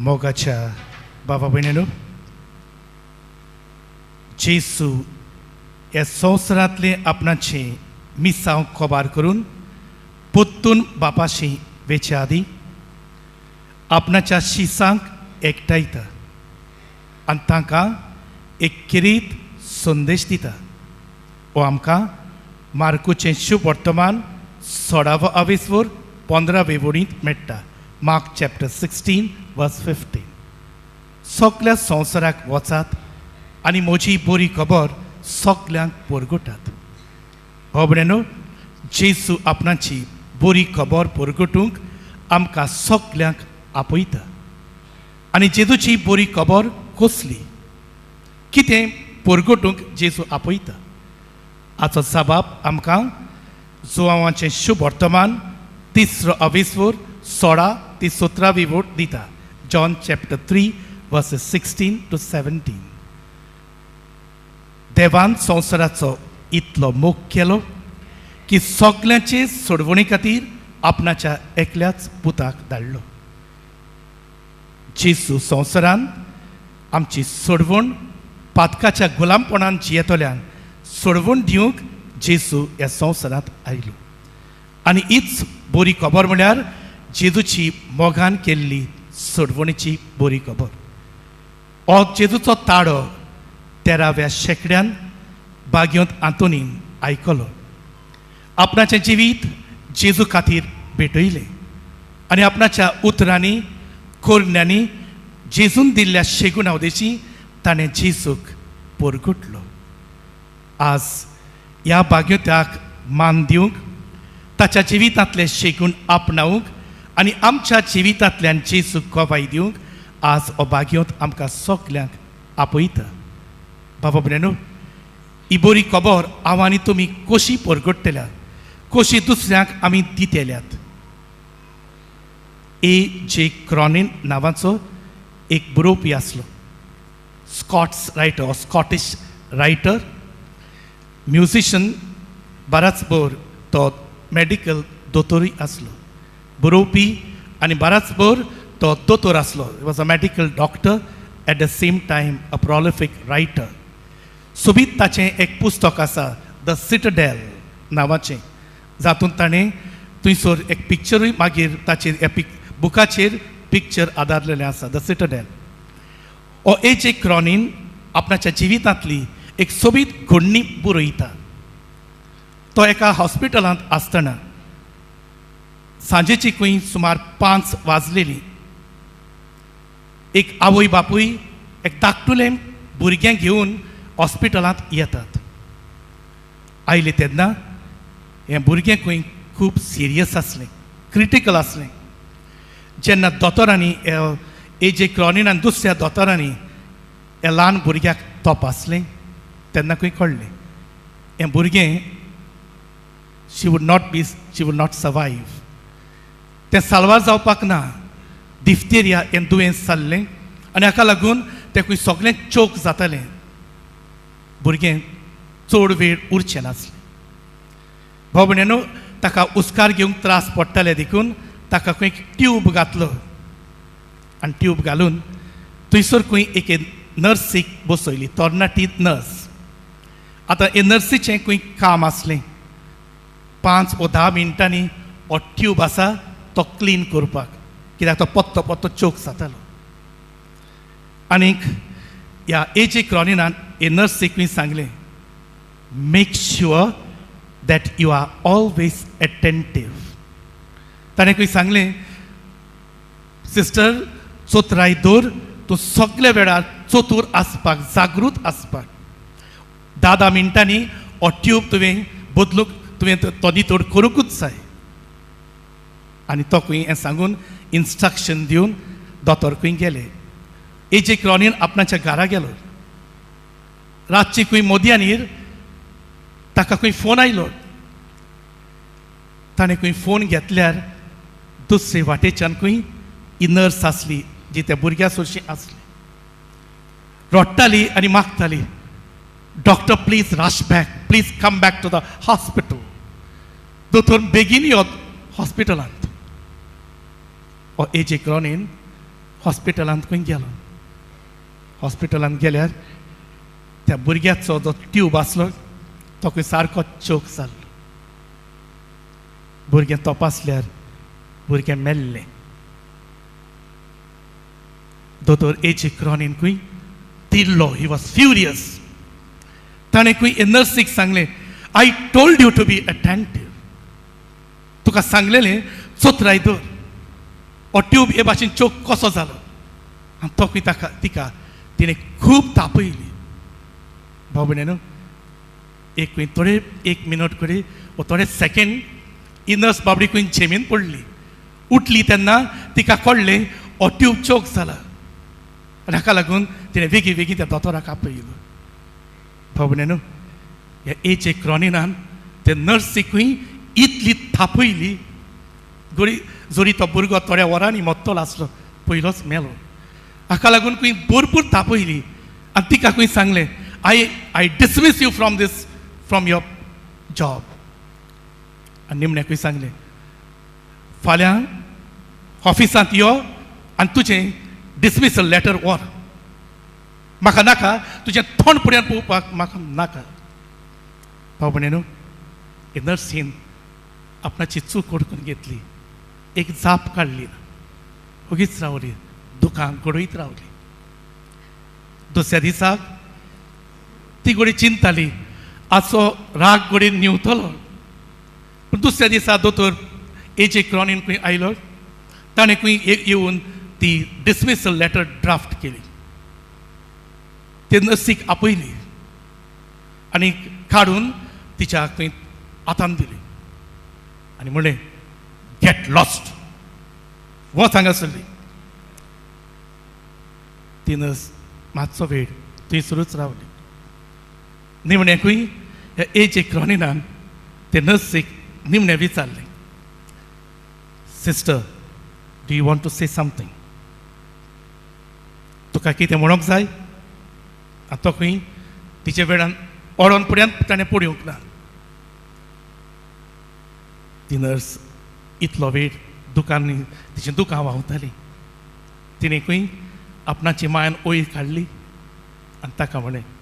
मोगाच्या बाबा भयणीनो, जेसू ह्या संवसारांतलें आपणाचें मिसांव कबार करून पोत्तून बापाशी वेच्या आदीं आपणाच्या शिसांक एकठांयता आनी तांकां एक किरीत संदेश दिता. हो आमकां मार्कूचें शुभ वर्तमान 16वो आवेसवर 15वे वडींत मेळटा. Mark chapter 16 verse 15. सगल्या संवसाराक वचात आनी म्हजी बरी खबर सगल्यांक परगटात. भाव भयणीनो, जेजू आपणाची बरी खबर परगटूंक आमकां सगल्यांक आपयता. आनी जेजूची बरी खबर कसली, कितें परगटूंक जेजू आपयता, हाचो जबाब आमकां जुवांवाचें शुभ वर्तमान 3रो अवेसवर 16 ते 17वी वोट दिता. John chapter 3 verses 16 to 17. देवान संवसाराचो इतलो मोग केलो की सगल्यांचे सोडवणे खातीर आपणाच्या एकल्याच पुताक धाडलो. जेजू संवसारान आमची सोडवण पातकाच्या गुलामपणान जियेतल्यांक सोडवण दिवंक जेजू ह्या संवसारांत आयलो. आनी हीच बरी खबर म्हळ्यार जेजूची मोगान केल्ली सोडवणेची बरी खबर. हो जेजूचो ताळो 13व्या शेंकड्यान बाग्योंत आंतोनीन आयकलो. आपणाचें जिवीत जेजू खातीर भेटयलें आनी आपणाच्या उतरांनी कोरण्यांनी जेजून दिल्ल्या शेगुणा उदेशी ताणें जेजूक परगटलो. आज ह्या बाग्योत्याक मान दिवंक, ताच्या जिवितांतले शेगूण आपणावंक आनी आमच्या जिवितांतल्यान जेजूक गवाय दिवंक आज हो बाग्योत आमकां सगल्यांक आपयता. बाबा भयणीनो, ही बरी खबर हांव आनी तुमी कशी परगटतल्यात, कशी दुसऱ्यांक आमी दितल्यात. ए जे क्रॉनीन नांवाचो एक बरोवपी आसलो, Scots writer, Scottish writer, musician, बराच भर तो मेडिकल दोतोरूय आसलो, बरोवपी आनी बराच भर तो दोतोर आसलो. Was a medical doctor, at the same time a prolific writer. सोबीत ताचें एक पुस्तक आसा, the Citadel नांवाचें, जातूंत ताणें थंयसर एक पिक्चरूय मागीर ताचेर ह्या पिक बुकाचेर पिक्चर आदारलेलें आसा, the Citadel. हो ए जे क्रॉनीन आपणाच्या जिवितांतली एक सोबीत घडणी बरयता. तो एका हॉस्पिटलांत आसतना सांजेची खंय सुमार 5 वाजलेली, एक आवय बापूय एक धाकटुलें भुरगें घेवन हॉस्पिटलांत येतात. आयले तेन्ना हें भुरगें खंय खूब सिरियस आसलें, क्रिटिकल आसलें. जेन्ना दोतोरांनी ए जे क्रॉनीन आनी दुसऱ्या दोतोरांनी ह्या ल्हान भुरग्याक तपासलें तेन्ना खंय कळ्ळें हें भुरगें she would not survive. तें साल्वार जावपाक ना. डिफ्तेरिया हें दुयेंस जाल्लें आनी हाका लागून तें खंय सगळें चोक जातालें. भुरगें चड वेळ उरचें नासलें. भाव भयणीनो, ताका उस्कार घेवंक त्रास पडटाले देखून ताका खंय ट्यूब घातलो आनी ट्यूब घालून थंयसर खंय एक नर्सीक बसयली, तरणाटी नर्स. आतां हे नर्सीचें खंय काम आसलें, 5 ओ 10 मिनटांनी हो ट्यूब आसा तो क्लीन करपाक, कित्याक तो पत्तो पत्तो चोक जातालो. आनीक ह्या ए जे क्रॉनिनान हे नर्सीक खंय सांगलें, make sure that you are always attentive. ताणें खंय सांगलें, सिस्टर चोतराय दवर, तूं सगल्या वेळार चतूर आसपाक, जागृत आसपाक. 10 मिनटांनी हो ट्यूब तुवें बदलूंक, तुवें तो नितळ करूंकूच जाय. आनी तो खंय हें सांगून इन्स्ट्रक्शन दिवन दोतोर खंय गेले. ए जे क्रॉनीन आपणाच्या घरा गेलो. रातची खंय मोदयानीर ताका खंय फोन आयलो. ताणें खंय फोन घेतल्यार दुसरे वाटेच्यान खंय ही नर्स आसली जी त्या भुरग्या सोरशी आसली, रडटाली आनी मागताली, doctor please rush back, please come back to the hospital, दोतोर बेगीन यो हॉस्पिटलांत. हो ए जे क्रॉनीन हॉस्पिटलांत खंय गेलो. हॉस्पिटलांत गेल्यार त्या भुरग्याचो जो ट्यूब आसलो तो खंय सारको चोक जाल्लो. भुरगें तपासल्यार भुरगें मेल्लें. दोतोर एचे क्रॉनीन खंय तिरलो. He was furious. ताणें खंय नर्सीक सांगलें, I told you to be attentive. तुका सांगलेलें चोत्राय दवर, हो ट्यूब हे भाशेन चोक कसो जालो. आनी तो खंय ताका तिका तिणें खूब तापयली. भाव भयणीनो, एक खंय थोडे एक मिनट कडेन वो थोडे सेकेंड ही नर्स बाबडी खंय झेमीन पडली. उठली तेन्ना तिका कळ्ळें हो ट्यूब चोक जाला आनी हाका लागून तिणें वेगीं वेगीं त्या दोतोराक आपयलो. भाव भयणीनो, ह्या एचे क्रॉनिनान ते नर्सीकूय इतली थापयली, गोरी जरी तो भुरगो थोड्या वरांनी मत्तलो आसलो, पयलोच मेलो. हाका लागून खंय भरपूर तापयली आनी तिका खंय सांगलें, I dismiss you from this from your job. आनी निमण्याकूय सांगलें, फाल्यां ऑफिसांत यो आनी तुजें डिसमिसल लेटर व्हर. म्हाका नाका तुजें तोंड फुड्यान पळोवपाक, म्हाका नाका. भाव भयणीनो, हे नर्सीन आपणाची चूक ओडकून घेतली, एक जाप काडली ना, ओगीच रावली, दुकान घडयत रावली. दुसऱ्या दिसाक ती घोडी चिंताली, आजचो राग घोडी न्हिवतलो. पूण दुसऱ्या दिसा दोतोर एजे क्रॉनीन खंय आयलो, ताणें खंय येवन ती डिसमिसल लेटर ड्राफ्ट केली. ते नर्सीक आपयली आनी काडून तिच्या खंय हातान दिली आनी म्हणलें, गेट लॉस्ट, वच हांगासरली. ती नर्स मातसो वेळ थंयसरूच रावली. निमण्याकूय ह्या एजे क्रॉनिनान ते नर्सीक निमणें विचारलें, sister, do you want to say something? तुका कितें म्हणूंक जाय? आनी तो खंय तिचे वेळान ओडोन फुड्यान ताणें पळोवंक ना. ती नर्स इतलो वेळ दुकान तिचीं दुकां व्हांवतालीं. तिणें खंय आपणाची मायान वयर काडली आनी ताका म्हणलें,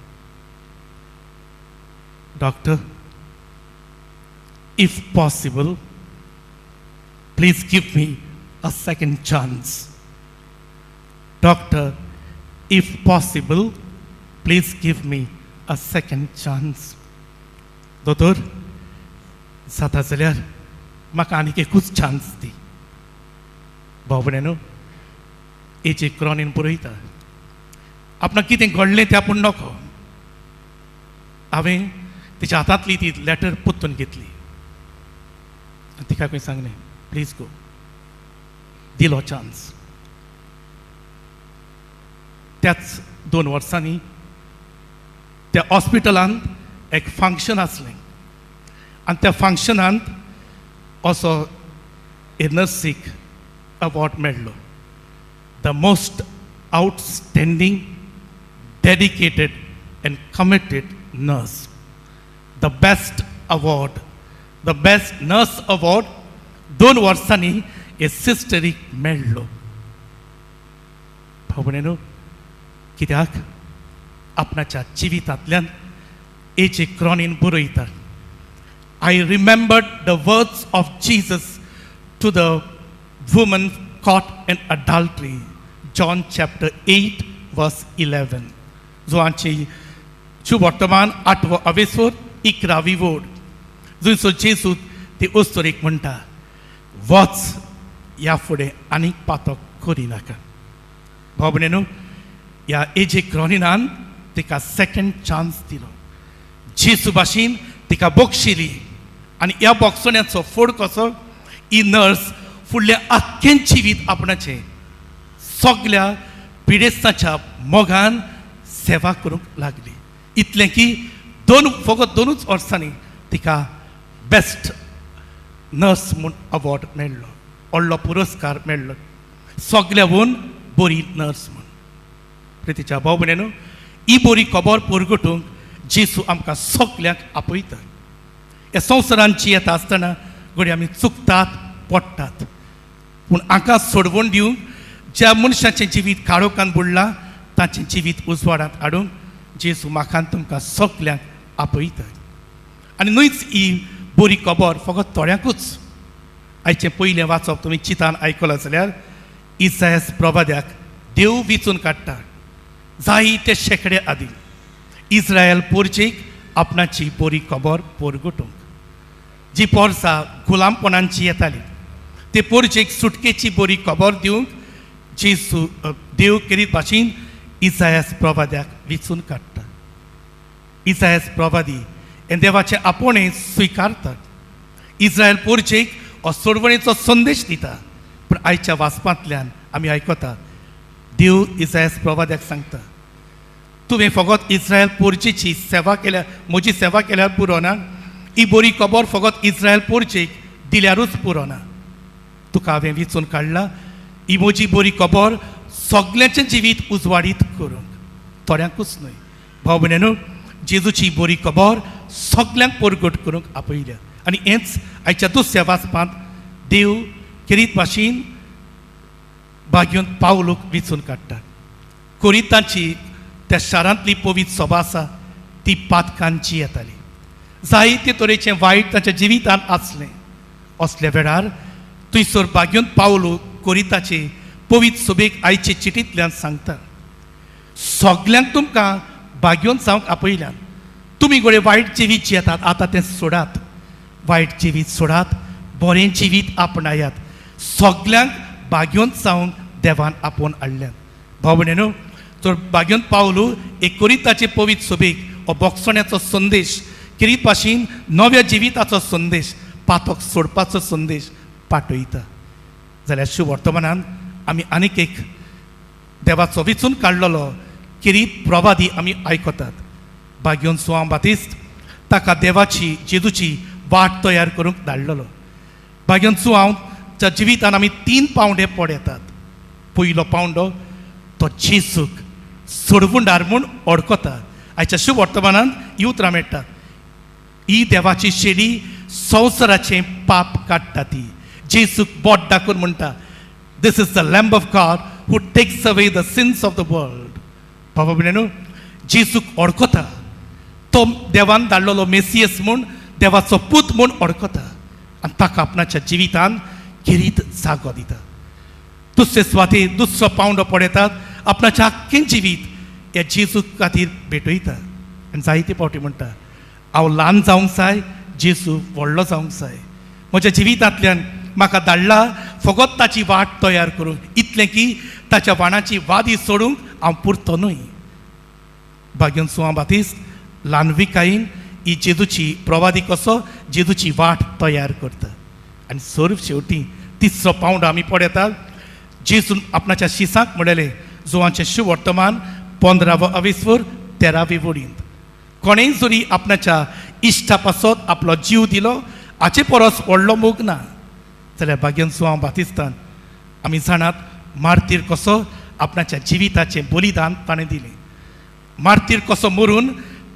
Doctor, if possible, please give me a second chance. Doctor, if possible, please give me a second chance. दोतोर, जाता जाल्यार म्हाका आनीक एकूच चान्स दी. भाव भयणीनो, एचे क्रॉनीन बरयता, आपणाक कितें घडलें तें आपूण नको. हांवें तिच्या हातांतली ती लेटर परतून घेतली आनी तिका खंय सांगलें, प्लीज गो. दिलो चान्स. त्याच 2 वर्सांनी त्या हॉस्पिटलांत एक फंक्शन आसलें आनी त्या फंक्शनांत असो ए नर्सीक अवॉर्ड मेळ्ळो, the most outstanding dedicated and committed nurse. The best award, the best nurse award 2 वर्सांनी हे सिस्टरीक मेळ्ळो. भाव भयणीनो, कित्याक आपणाच्या जिवितांतल्यान एचे क्रॉनीन बरयता, I remembered the words of Jesus to the woman caught in adultery, John chapter 8 verse 11. जुवांची वर्तमान 8वो अवेसोर 11वी वोड, जंयसो जेजू ती अस्तुरेक म्हणटा, वच ह्या फुडें आनीक पातक करिनाका. भाव भयणीनो, ह्या एजे क्रॉनिनान तिका सेकंड चान्स दिलो. जेजू भाशेन तिका बक्षिली आनी ह्या बक्षण्याचो फोड कसो ही नर्स फुडल्या आख्खें जिवीत आपणाचें सगल्या पिडेस्ताच्या मोगान सेवा करूंक लागली. इतलें की फकत 2 वर्सांनी तिका बेस्ट नर्स म्हूण अवॉर्ड मेळ्ळो, व्हडलो पुरस्कार मेळ्ळो, सगल्याहून बरी नर्स म्हूण. प्रितीच्या भाव भयणीनो, ही बरी खबर परगटूंक जेजू आमकां सगल्यांक आपयता. ह्या संवसारांत जियेता आसतना घडये आमी चुकतात, पडटात, पूण हांकां सोडवण दिवंक ज्या मनशाचें जिवीत काळोखान बुडलां ताचें जिवीत उजवाडांत हाडूंक जेजू म्हाका तुमकां सगल्यांक आपयता. आनी न्हयच ही बरी खबर फकत थोड्यांकूच. आयचें पयलें वाचप तुमी चिंतान आयकलां जाल्यार इसायास प्रवाद्याक देव विचून काडटा. जायते शेंकडे आदीं इस्रायल पोरचेक आपणाची बरी खबर पोरगटूंक, जी पोरसा गुलामपणांची येताली ते पोरचेक सुटकेची बरी खबर दिवंक जेजू देव केरीत भाशेन इसायास प्रवाद्याक विचून काडटा. इसायास प्रवादी हें देवाचें आपोवणें स्विकारतात, इस्रायल पोरचेक हो सोडवणेचो संदेश दिता. पूण आयच्या वाचपांतल्यान आमी आयकता देव इसायास प्रवाद्याक सांगता, तुवें फकत इस्रायल पोरचेची सेवा केल्यार, म्हजी सेवा केल्यार पुरो ना, ही बरी खबर फकत इस्रायल पोरचेक दिल्यारूच पुरो ना, तुका हांवें विचून काडला ही म्हजी बरी खबर सगल्यांचें जिवीत उजवाडीत करूंक, थोड्यांकूच न्हय. भाव भयणीनो, जेजूची बरी खबर सगल्यांक परगट करूंक आपयल्या. आनी हेंच आयच्या दुसऱ्या वाचपांत देव केरीत भाशेन बागेवन पावलूक विचून काडटा. कोरिंतांची त्या शारांतली पवित्र सभा आसा ती पातकांची येताली, जायते तरेचें वायट ताच्या जिवितांत आसलें. असल्या वेळार थंयसर बागेवन पावलू कोरिंताचे पवित्र सभेक आयचे चिटींतल्यान सांगता, सगल्यांक तुमकां बागेवन जावंक आपयल्यान, तुमी घडये वायट जिवीत जियेतात, आतां तें सोडात, वायट जिवीत सोडात, बरें जिवीत आपणायात. सगल्यांक बागेवन जावंक देवान आपोवन हाडल्यान. भाव भयणीनो, तर बागेवन पावलू एक कोरिंताचे पवित्र सभेक हो बोगसण्याचो संदेश, केरीत भाशेन नव्या जिविताचो संदेश, पातक सोडपाचो संदेश पाठयता. जाल्यार शुभ वर्तमानान आमी आनीक एक देवाचो विचून काडलेलो केरीत प्रवादी आमी आयकतात. बागेवन सुवां बातिस्त ताका देवाची जेजूची वाट तयार करूंक धाडलेलो. बागेवन सुवांच्या जिवितान आमी 3 पावंडे पळयतात. पयलो पावंडो तो जेजूक सोडवणदार म्हूण वळखता. आयच्या शुभ वर्तमानान ही उतरां मेळटात, ही देवाची शेली संवसाराचें पाप काडटा. ती जेजूक बोट दाखोवन म्हणटा, this is the lamb of God who takes away the sins of the world. बाबा भयणीनो, जेजूक वळखता, तो देवान धाडलेलो मेसियस म्हूण, देवाचो पूत म्हूण वळखता आनी ताका आपणाच्या जिवितान खेरीत जागो दिता. दुसरे सुवातेर दुसरो पावंडो पळयतात, आपणाचें आख्खें जिवीत ह्या जेजू खातीर भेटयता आनी जायते फावटी म्हणटा, हांव ल्हान जावंक जाय, जेजू व्हडलो जावंक जाय, म्हज्या जिवितांतल्यान म्हाका धाडला फकत ताची वाट तयार करूंक, इतलें की ताच्या वाणाची वादी सोडूंक हांव पुरतो न्हय. बागेवन सुवां बातिस्त ल्हानविकायेन ही जेजूची प्रवादी कसो जेजूची वाट तयार करता. आनी सर्व शेवटी तिसरो पावंडो आमी पळयतात, जेजून आपणाच्या शिसांक म्हणलें, जुवांचें शुभ वर्तमान 15वो अवेस्वर 13वे वडींत, कोणेय जरी आपणाच्या इश्टा पासत आपलो जीव दिलो हाचे परस व्हडलो मोग ना. जाल्यार बागेवन सुवां बातिस्तान आमी जाणात मार्तीर कसो आपणाच्या जिविताचें बलिदान ताणें दिलें, मार्तीर कसो मरून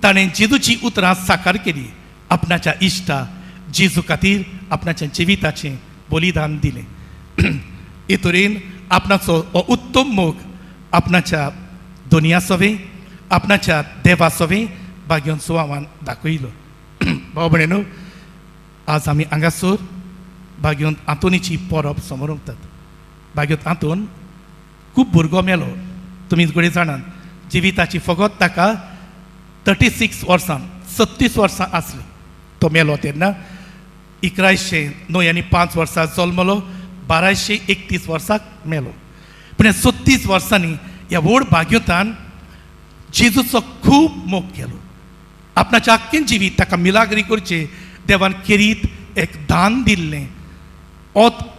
ताणें जेजूची उतरां साकार केली, आपणाच्या इश्टा जेजू खातीर आपणाच्या जिविताचें बलिदान दिलें. हे तरेन आपणाचो हो उत्तम मोग आपणाच्या दुनिया सवें, आपणाच्या देवा सवें बागेवन सुवावान दाखयलो. भाव भयणीनो, आज आमी हांगासर बागेवन आंतोनीची परब समोर. बागेवन आंतोन खूब भुरगो मेलो, तुमी घडये जाणात, जिविताची फकत ताका 36 वर्सां, 36 वर्सां आसली. तो मेलो तेन्ना 1109 आनी 5 वर्सां जल्मलो, 1231 वर्साक मेलो. पूण 36 वर्सांनी ह्या व्हड भाग्योतान जेजूचो खूब मोग केलो. आपणाच्या आख्खें जिवीत ताका मिलाग्री करचें देवान खेरीत एक दान दिल्लें,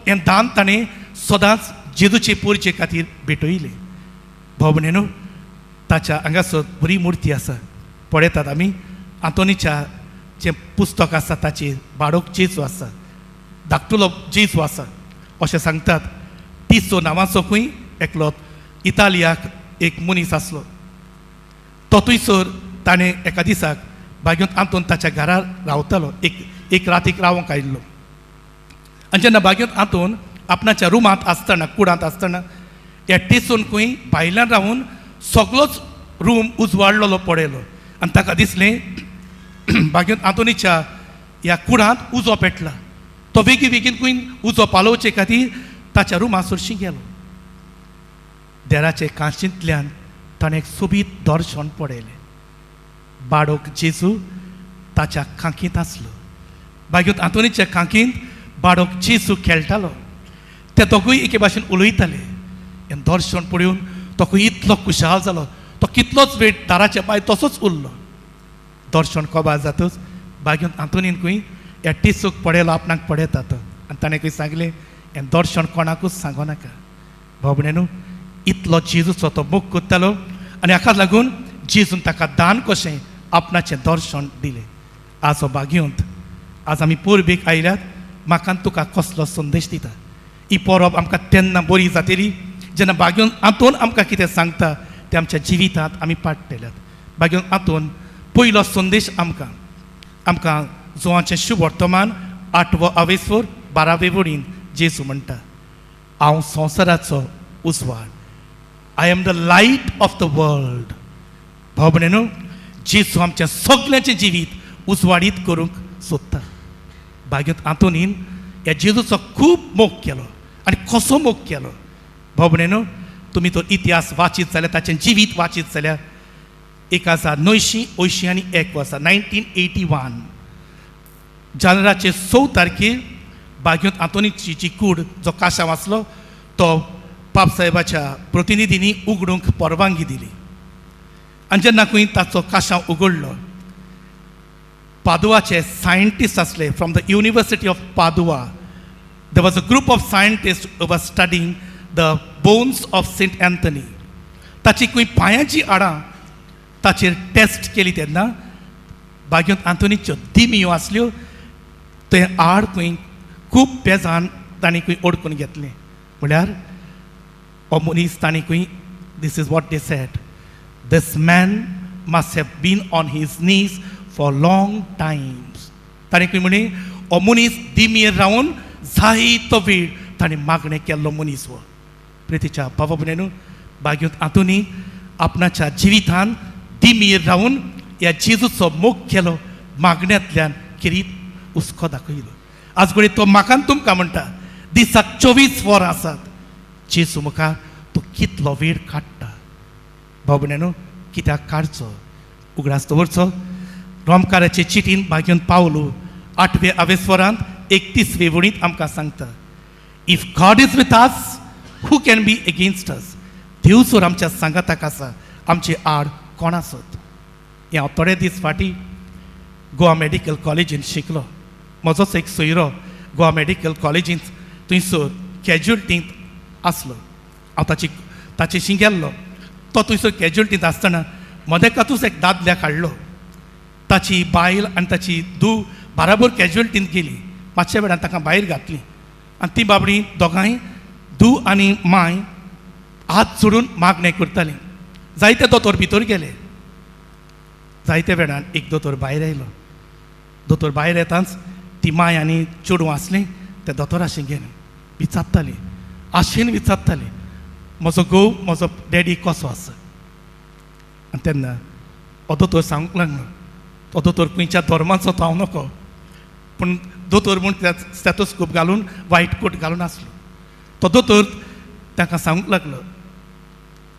हें दान ताणें सदांच जेजूचे पोरचे खातीर भेटयलें. भाव भयणीनो, ताच्या हांगासर बरी मुर्ती आसा, पळयतात आमी आंतोनीच्या जें पुस्तक आसा ताचेर बाळक जेजू आसा, धाकटुलो जेजू आसा अशें सांगतात. टिसो नांवाचो खंय एकलो इतालियाक एक मनीस आसलो, तो थंयसर ताणें एका दिसाक बागेवन आंतोन ताच्या घरा रावतालो, एक रातीक रावंक आयिल्लो. आनी जेन्ना बागेवन आंतोन आपणाच्या रुमांत आसतना, कुडांत आसतना ह्या टेसून खंय भायल्यान रावून सगळोच रूम उजवाडलेलो पळयलो आनी ताका दिसलें बागेंत आंतोनीच्या ह्या कुडांत उजो पेटला. तो बेगीन बेगीन खंय उजो पालोवचे खातीर ताच्या रुमा सरशी गेलो. देराचे कांचींतल्यान ताणें एक सोबीत दर्शन पळयलें. बाडोक जेजू ताच्या खांकींत आसलो. बागेंत आंतोनीच्या खांकींत बाडोक जेजू खेळटालो. ते दोगूय एके भाशेन उलयताले. हें दर्शन पळोवन तो खंय इतलो खुशाल जालो, तो कितलोच वेळ दाराच्या भायर तसोच उरलो. दर्शन कबार जातच बागेंत आंतोनीन खंय ह्या टिसूक पळयलो, आपणाक पळयता तो. आनी ताणें खंय सांगलें हें दर्शन कोणाकूच सांगो नाका. भाव इतलो जेजूचो तो मोग करतालो आनी हाका लागून जेजून ताका दान कशें आपणाचें दर्शन दिलें. आज हो बागेंत आज आमी परबेक आयल्यात, म्हाका तुका कसलो संदेश दिता. ही परब आमकां तेन्ना बरी जातली जेन्ना बागेंत आंतोन आमकां कितें सांगता तें आमच्या जिवितांत आमी पाडटल्यात. बागेंत आंतोन पयलो संदेश आमकां आमकां जुवांचें शुभ वर्तमान 8वो आवेसवर 12वे वडीन जेजू म्हणटा, हांव संवसाराचो उजवाड. I am the light of the world. भाव भयणीनो, जेजू आमच्या सगल्यांचें जिवीत उजवाडीत करूंक सोदता. बागेंत आंतोनीन ह्या जेजूचो खूब मोग केलो आनी कसो मोग केलो. भाव भयणीनो, तुमी तो इतिहास वाचीत जाल्यार, ताचें जिवीत वाचीत जाल्यार 1981 वर्सा 1981 जानेराचे 6 तारखेर बागेंत आंतोनीची जी कूड जो काशांव आसलो तो पापसाहेबाच्या प्रतिनिधींनी उगडूंक परवानगी दिली. आनी जेन्ना खंय ताचो काशांव उगडलो, पादुआचे सायंटिस्ट आसले from the University of Padua. There was a group of scientist who was studying the bones of Saint Anthony. ताची खंय पांयांची हाडां ताचेर टेस्ट केली तेन्ना बागेंत आंतोनीच्यो दिमयो आसल्यो ते हाड खंय खूब पेजान तांणी खंय ओडकून घेतलें. म्हळ्यार हो मनीस तांणी खंय, this is what they said, this man must have been on his knees for long times. ताणें खंय म्हणी हो मनीस दिमयेर रावन जायतो वेळ ताणें मागणें केल्लो मनीस हो. प्रितीच्या बाबा भयणीनो, बागेंत आंतोनी आपणाच्या जिवितान दिमयेर रावन ह्या जेजूचो मोग केलो, मागण्यांतल्यान खेरीत हुस्को दाखयलो. आज घडये तो म्हाका तुमकां म्हणटा, दिसाक 24 वरां आसात, जेजू मुखार तो कितलो वेळ काडटा. भाव भयणीनो, कित्याक काडचो उगडास दवरचो. रोमकाराचे चिटीन बागेंत पावलो 8वे आवेस्वरांत 31वे वळींत आमकां सांगता, if God is with us who can be against us. देव जर आमच्या सांगाताक आसा, आमचे आड कोण आसत. हें हांव थोडे दीस फाटीं गोवा मेडिकल कॉलेजींत शिकलो. म्हजोच एक सोयरो गोवा मेडिकल कॉलेजींत थंयसर कॅज्युअल्टींत आसलो. हांव ताचेशी गेल्लो. तो थंयसर कॅज्युअल्टींत आसतना मदेकातूच एक दादल्याक हाडलो. ताची बायल आनी ताची धूव बराबर कॅज्युअल्टींत गेली. मातशा वेळान ताका भायर घातली आनी ती बाबडी दोगांय धूव आनी माय हात सोडून मागणें करतालीं. जायते दोतोर भितर गेले. जायते वेळान एक दोतोर भायर आयलो. दोतोर भायर येताच ती माय आनी चेडूं आसलीं त्या दोतोराशी गेलीं, विचारतालीं, आशेन विचारतालीं, म्हजो घोव म्हजो डॅडी कसो आसा. आनी तेन्ना हो दोतोर सांगूंक लागलो, तो दोतोर खंयच्या धर्माचो तो हांव नको, पूण दोतोर म्हूण स्टेथोस्कोप घालून वायट कोट घालून आसलो. तो दोतोर तांकां सांगूंक लागलो,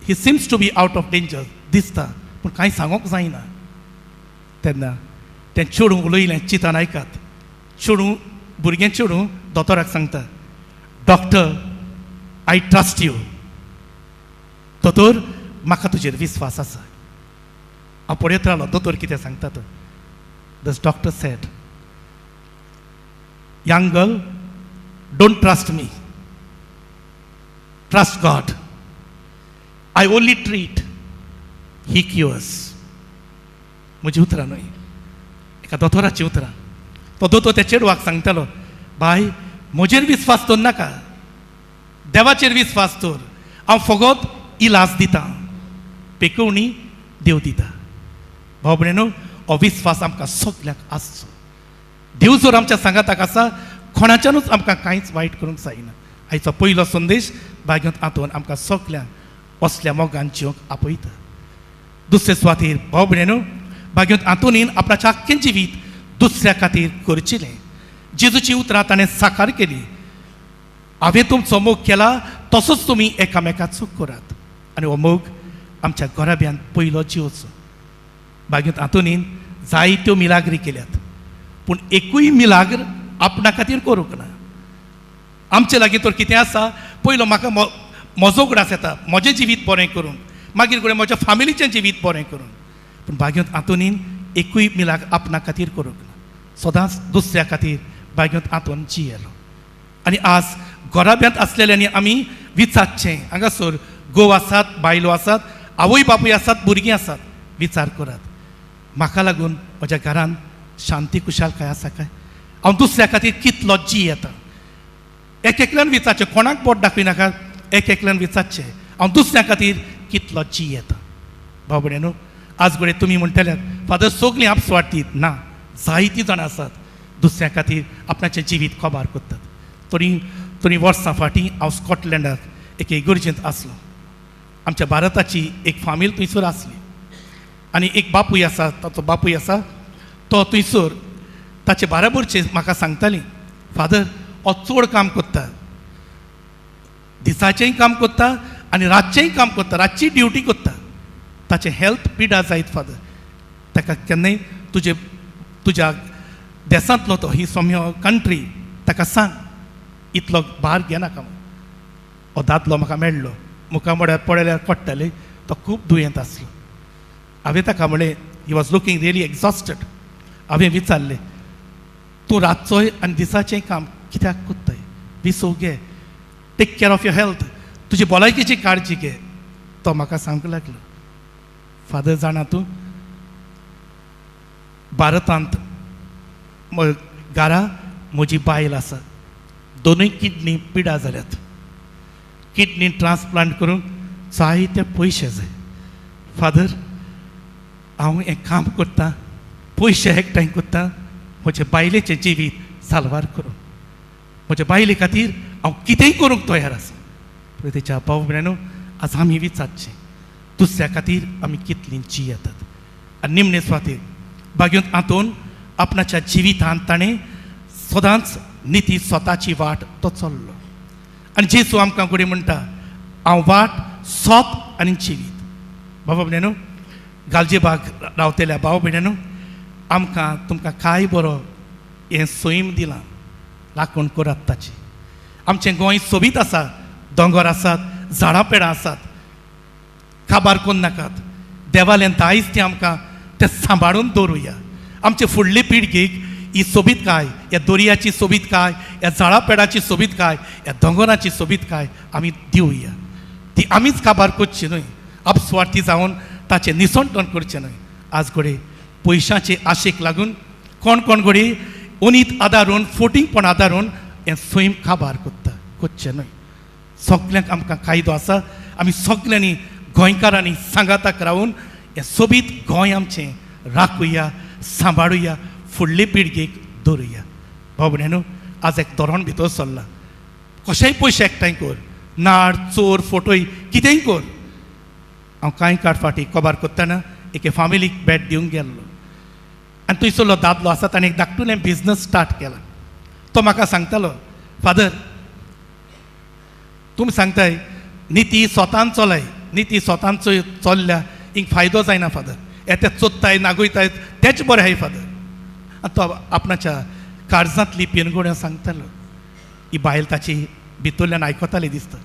he seems to be out of danger दिसता, पूण कांय सांगूंक जायना. तेन्ना तें चेडूं उलयलें, चिंतान आयकात, चेडूं भुरगें चेडूं दोतोराक सांगता, डॉक्टर I trust you, दोतोर म्हाका तुजेर विस्वास आसा. हांव पळयत रावलो दोतोर कितें सांगता तो. This doctor said, young girl don't trust me, trust God. I only treat, he cures. म्हजी उतरां न्हय, एका दोतोराचीं उतरां. तो दोतोर त्या चेडवाक सांगतालो, बाय म्हजेर विस्वास दवर नाका, देवाचेर विस्वास दवर, हांव फकत इलाज दितां, पेकोवणी देव दिता. भाव भयणीनो, हो विस्वास आमकां सगल्यांक आसचो. देव जर आमच्या सांगाताक आसा, कोणाच्यानूच आमकां कांयच वायट करूंक जायना. आयचो पयलो संदेश भाग्यांत आंतोन आमकां सगल्यांक असल्या मोगान जिवंक आपयता. दुसरे सुवातेर भाव भयणीनो, भाग्यांत आंतोनीन आपणाचें आख्खें जिवीत दुसऱ्या खातीर करचिलें. जेजूची उतरां ताणें साकार केली, हांवें तुमचो मोग केला तसोच तुमी एकामेकाचो करात. आनी हो मोग आमच्या घराब्यांत पयलो जिवचो. भाग्यांत आंतोनीन जायत्यो मिलाग्री केल्यात, पूण एकूय मिलाग्र आपणा खातीर करूंक ना. आमचे लागीं तर कितें आसा, पयलो म्हाका म्हजो उगडास येता म्हजें जिवीत बरें करूंक, मागीर घडये म्हज्या फामिलीचें जिवीत बरें करूंक. पूण भाग्यांत आंतोनीन एकूय मिलाग्र आपणा खातीर करूंक ना, सदांच दुसऱ्या खातीर भाग्यांत आंतोन जियेलो. आनी आज घराब्यांत आसलेल्यांनी आमी विचारचें, हांगासर घोव आसात, बायलो आसात, आवय बापूय आसात, भुरगीं आसात, विचार करात म्हाका लागून म्हज्या घरान शांती खुशालकाय आसा काय, हांव दुसऱ्या खातीर कितलो जियेता. एक एकल्यान विचारचें, कोणाक बोट दाखयनाका, एक एकल्यान विचारचें हांव दुसऱ्या खातीर कितलो जियेता. भाव भयणीनो, आज घडये तुमी म्हणटल्यात फादर सगळीं आपस्वार्थी ना, जायतीं जाणां आसात दुसऱ्या खातीर आपणाचें जिवीत कबार करतात. थोडीं वर्सां फाटीं हांव स्कॉटलँडाक एके इगर्जेंत आसलो. आमच्या भारताची एक फामील थंयसर आसली आनी एक बापूय आसा, ताचो बापूय आसा, तो थंयसर ताचे बाराबरचे म्हाका सांगताली, फादर हो चड काम करता, दिसाचेंय काम करता आनी रातचेंय काम करता, रातची ड्युटी करता, ताचें हेल्थ पिडा जायत फादर, ताका केन्नाय तुजे तुज्या देसांतलो तो ही सौम्य कंट्री ताका सांग इतलो भार घेनाका. हो दादलो म्हाका मेळ्ळो, मुखार म्हळ्यार पळयल्यार पडटाले, तो खूब दुयेंत आसलो. हांवें ताका म्हणलें, he was looking really exhausted. हांवें विचारलें, तूं रातचोय आनी दिसाचें काम कित्याक करताय, विसव घे, take care of your health, तुजी भलायकेची काळजी घे. तो म्हाका सांगूंक लागलो, फादर जाणा तूं, भारतांत घरा म्हजी बायल आसा, दोनूय किडनी पिडा जाल्यात, किडनी ट्रान्सप्लांट करूंक जायते पयशे जाय. फादर हांव हें काम करतां, पयशे एकठांय करतां म्हजे बायलेचें जिवीत साल्वार करूंक, म्हज्या बायले खातीर हांव कितेंय करूंक तयार आसा. तेच्या भाव भयणीनो, आज आमी विचारचें दुसऱ्या खातीर आमी कितलीं जियेतात. आनी निमणे सुवातेर भाग्यांत आंतोन आपणाच्या जिवितांत ताणें सदांच निती स्वताची वाट तो चल्लो. आनी जेजू आमकां घडये म्हणटा, हांव वाट, सोत आनी जिवीत. बाबा भयणीनो, गालजीबाग रावतल्या भाव भयणीनो, आमकां तुमकां कांय बरो हें सैम दिलां, राखण करात ताची. आमचें गोंय सोबीत आसा, दोंगर आसात, झाडां पेडां आसात, काबार करून नाकात, देवालें दायज तें आमकां तें सांबाळून दवरुया. आमचे फुडले पिळगेक ही सोबीतकाय, ह्या दर्याची सोबीतकाय, ह्या झाडां पेडाची सोबीतकाय, ह्या दोंगराची सोबीतकाय आमी दिवया. ती आमीच काबार करची न्हय, आपस्वार्थी जावन ताचें निसणटण करचें न्हय. आज घडये पयशांचे आशेक लागून कोण कोण घडये ओनीत आदारून, फोटींगपण आदारून हें सैम काबार करता, करचें न्हय. सगल्यांक आमकां कायदो आसा, आमी सगल्यांनी गोंयकारांनी सांगाताक रावून हें सोबीत गोंय आमचें राखुया, सांबाळुया, फुडले पिळगेक दवरुया. भाव भयणीनो, आज एक धोरण भितर सरलां, कशेंय पयशे एकठांय कर, नाड चोर फोटोय कितेंय कर. हांव कांय काळ फाटीं कबार करतना एके फामिलीक भेट दिवंक गेल्लो आनी थंयसरलो दादलो आसा, ताणें एक धाकटुलें बिजनस स्टार्ट केला. तो म्हाका सांगतालो, फादर तुमी सांगताय निती स्वतान चलय, निती स्वतान चल्ल्या इंक फायदो जायना फादर, येते चोत्ताय नागयताय तेच बरें आहाय फादर. आनी तो आपणाच्या काळजांतली पिनगुण्यो सांगतालो. ही बायल ताची भितरल्यान आयकताली दिसता.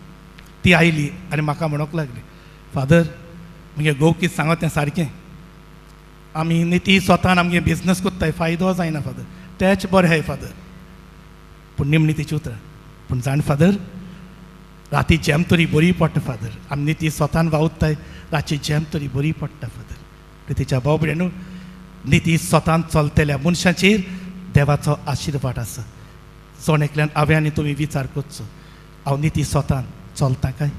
ती आयली आनी म्हाका म्हणूंक लागली, फादर मुगे घोव कितें सांगता तें सारकें, आमी निती स्वतान आमगे बिजनस करताय, फायदो जायना फादर, तेच बरें आहाय फादर. पूण निमणी तिची उतरां, पूण जाण फादर राती जेम तरी बरी पडटा फादर, आमी निती स्वतान वावुरताय, रातची जेम तरी बरी पडटा फादर. तिच्या भाव भयणीनो, निती स्वतान चलतल्या मनशाचेर देवाचो आशिर्वाद आसा. जण एकल्यान हांवें आनी तुमी विचार करचो, हांव निती स्वतान चलता काय?